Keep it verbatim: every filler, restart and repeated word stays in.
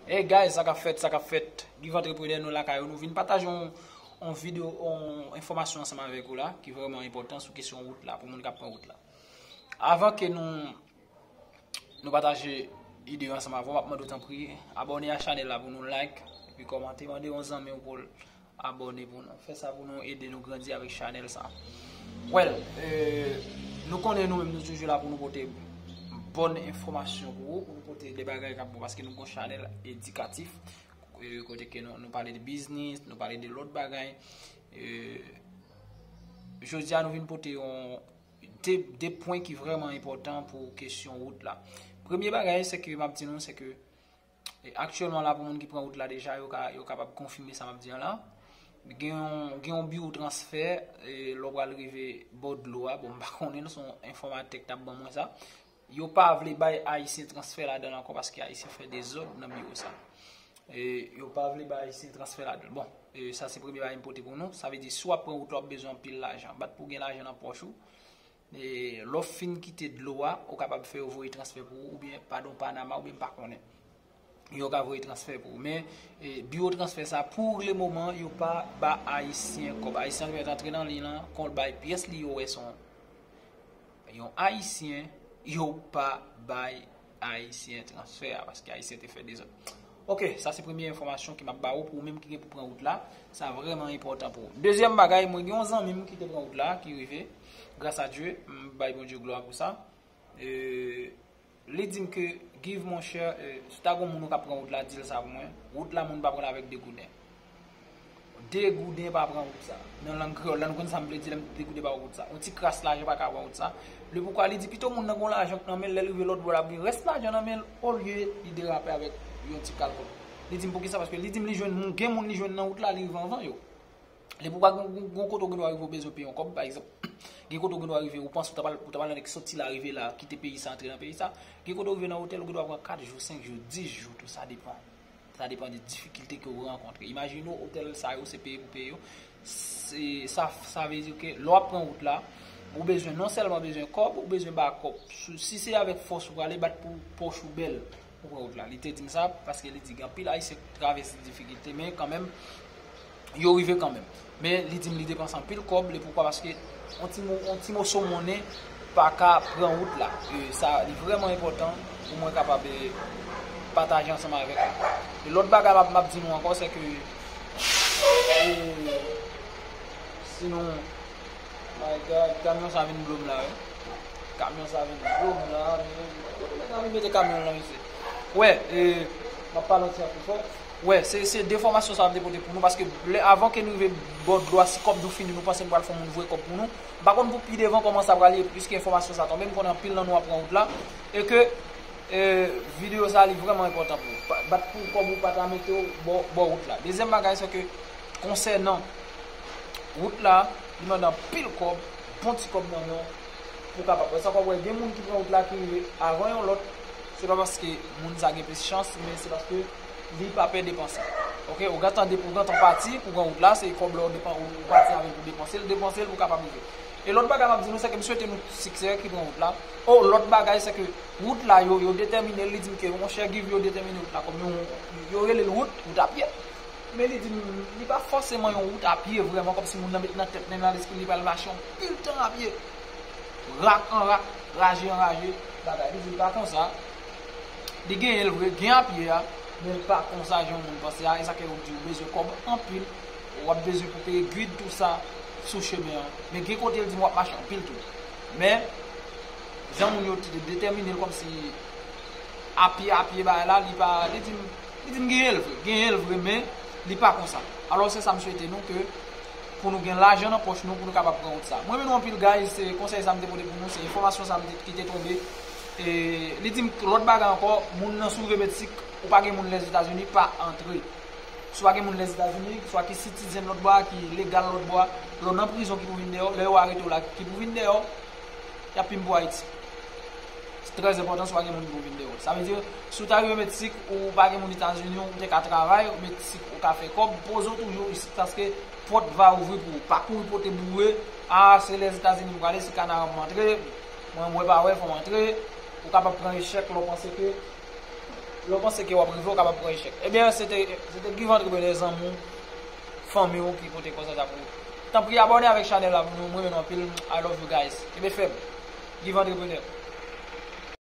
Hey guys, sa k ap fèt, sa k ap fèt? Give Entrepreneur, nou lakay ou, nou vin pataje yon, yon videyo, yon enfòmasyon ansanm avèk ou la, ki vrèman enpòtan sou kesyon wout la, pou moun k ap pran wout la. Avan ke nou, nou pataje ide yo ansanm avè w, m ap mande w tanpri, abòne a chanèl la pou nou like, epi kòmante, mande yon zanmi w pou l abòne pou nou. Fè sa pou nou ede nou grandi avèk chanèl sa. Well, euh, nou konnen nou menm nou toujou la pou nou pote bòn enfòmasyon pou ou, pou nou pote de bagay k ap bon, paske nou gon chanèl edikatif, euh, kote ke nou, nou pale de biznis, nou pale de lòt bagay. Euh, jodi a nou vin pote yon, de, de pwen ki vrèman enpòtan pou kesyon wout la. Premye bagay, se ke m ap di nou, se ke E aktyèlman la, pou moun ki pran wout la deja, yo ka, yo kapab konfime sa m ap di an la. Gen yon, gen yon biwo transfè, e, lè w pral rive bò dlo a, bon, m pa konnen, se yon enfòmatè k t ap ban mwen sa. Yo pa vle bay Ayisyen transfè ladan l ankò, paske Ayisyen fè dezòd nan biwo sa. E, yo pa vle bay Ayisyen transfè ladan l. Bon, e, sa se premye bagay m pote pou nou. Sa vle di, si w ap pran wout la, w ap bezwen anpil lajan. Bat pou w gen lajan nan pòch ou. E, lè w fin kite dlo a, ou kapab fè yo voye transfè pou ou, oubyen, padon, Panama, oubyen m pa konnen. Yo ka voye transfè pou ou. Men, e, biwo transfè sa, pou le moman, yo pa ba Ayisyen kòb. Ayisyen an ki mèt antre nan liy lan, kon l bay pyès li, yo wè se yon, yon Ayisyen, yo pa bay Ayisyen transfè a, paske Ayisyen te fè dezòd. Ok, sa se premye enfòmasyon ke m ap ba ou pou ou menm ki gen pou pran wout la. Sa vrèman enpòtan pou ou. Dezyèm bagay, mwen gen yon zanmi m ki te pran wout la, ki rive. Gras a Dye, m bay Bondye glwa pou sa. E, li di m ke, Give, monchè, e, si ta gon moun ou ka pran wout la, di l sa pou mwen. Wout la, moun pa pran l avèk degouden. Degouden pa pran wout sa. Nan lang kreyòl la, nou konn sa m vle di lè m degouden pa wout sa. Yon ti kras lajan pa ka pran wout sa. Le poukwa li di pito moun nan gon lajan nan men l, lè l rive lòt bò l ap gen rès lajan nan men l, olye li derape avèk yon ti kal kòb. Li di m poukisa, paske li di m li jwenn moun, gen moun li jwenn nan wout la, li rive anvan yo. Le poukwa gon, gon, gon kote w gen dwa rive ou bezwen peye yon kòb, pa egzanp. Gen kote w gen dwa rive ou panse ou ta pral, ou ta pral nan nèg soti la rive la, kite peyi sa, antre nan peyi sa. Gen kote w rive nan otèl, ou gen dwa pran kat jou, senk jou, dis jou, tou sa depann. Sa depann de difikilte ke w rankontre. Imajine w, otèl sa yo, se peye pou peye yo. Se, sa, sa vle di ke lè w ap pran wout la, ou bezwen, non sèlman bezwen kòb, ou bezwen ba kòb. Si, si se avèk fòs ou prale, bat pou pòch ou bèl pou pran wout la. Li te di m sa, paske li di gen anpil Ayisyen k travèse difikilte, men kanmenm, yo rive kanmenm. Men li di m li depanse anpil kòb, le poukwa, paske yon ti mo-, yon ti moso monnen pa ka pran wout la. E sa, li vrèman enpòtan pou mwen kapab, e, pataje ansanm avèk ou. E lòt bagay m ap, m ap di nou ankò, se ke, e, si nou, my God, kamyon sa vin blo m la, wi. Kamyon sa vin blo m la, men, kote nèg la vin mete kamyon lan, mesye? Wè, e, m ap pale yon ti jan pi fò. Wè, se, se de enfòmasyon sa m te pote pou nou, paske lè, avan ke nou rive bò dlo a, si kòb nou fini, nou panse nou pral fè yon moun voye kòb pou nou. M pa konn pou pi devan kòman sa pral ye, piske enfòmasyon sa tonbe, m konnen anpil nan nou ap pran wout la, e ke, e, videyo sa li vrèman enpòtan pou ou. Pa, bat pou kòb ou pa ta mete w bò, bò wout la. Dezyèm bagay, se ke konsènan wout la, li mande anpil kòb, bon ti kòb nan men w, pou w kapab wè sa. Kòb wè, gen moun ki pran wout la ki rive avan yon lòt, se pa paske moun sa gen plis chans, men se paske li pa pè depanse. Ok, ou gentan de-, ou gentan pati pou pran wout la, se kòb la ou depan-, ou pati avè l pou depanse l, depanse l pou kapab rive. E lòt bagay m ap di nou, se ke m swete nou siksè ki pran wout la. O, lòt bagay, se ke wout la, yo, yo detèmine l, li di m ke, monchè, Give, yo detèmine wout la kòm yon, yo rele l wout, wout a pye. Men li di m, li pa fòseman yon wout a pye vrèman, kòmsi moun nan met nan tèt li, nan lespri li, li pral mache yon pil tan a pye. Rak an rak, raje an raje, bagay. Li di l pa konsa. Li genyen l vre, gen a pye a, men l pa konsa jan moun panse a. E sa ke yo di ou bezwen kòb anpil, w ap bezwen pou peye gid tou sa sou chemen an. Men gen kote l di m w ap mache anpil tou. Men, jan moun yo te detèmine l kòmsi a pye, a pye bagay la, li pa, li di m, li di m genyen l vre, genyen l vre, men li pa konsa. Alò, se sa m swete nou ke pou nou gen lajan nan pòch nou, pou nou kapab pran wout sa. Mwen renmen nou anpil, guys, se konsèy sa m te pote pou nou, se enfòmasyon sa m te, ki te tonbe. E li di m lòt bagay ankò, moun nan si w rive Meksik, ou pa gen moun Lèzetazini, pa antre. Si w pa gen moun Lèzetazini, swa ki sitizen lòt bò a, ki legal lòt bò a, lè w nan prizon ki pou vin deyò, lè yo arete w la, ki pou vin deyò, y ap pimpe w Ayiti. Se trè enpòtan si w pa gen moun ki pou vin deyò. Sa vle di, si w ta rive Meksik, ou pa gen moun Etazini, ou te ka travay, Meksik, ou ka fè kòb, poze w toujou isit, paske pòt va ouvri pou ou. Pa kouri pote boure, a, se Lèzetazini m prale, se Kanara m antre, mwen, mwen pa wè, fò m antre. Ou kapab pran echèk lè w panse ke Lè w panse ke w ap rive, w kapab pran echèk. Ebyen, se te, se te Give Entrepreneur, zanmi w, fanmi w ki pote konsèy sa pou ou. Tanpri, abòne avèk chanèl la pou nou. Mwen renmen nou anpil. I love you guys. Kenbe fèm. Give Entrepreneur.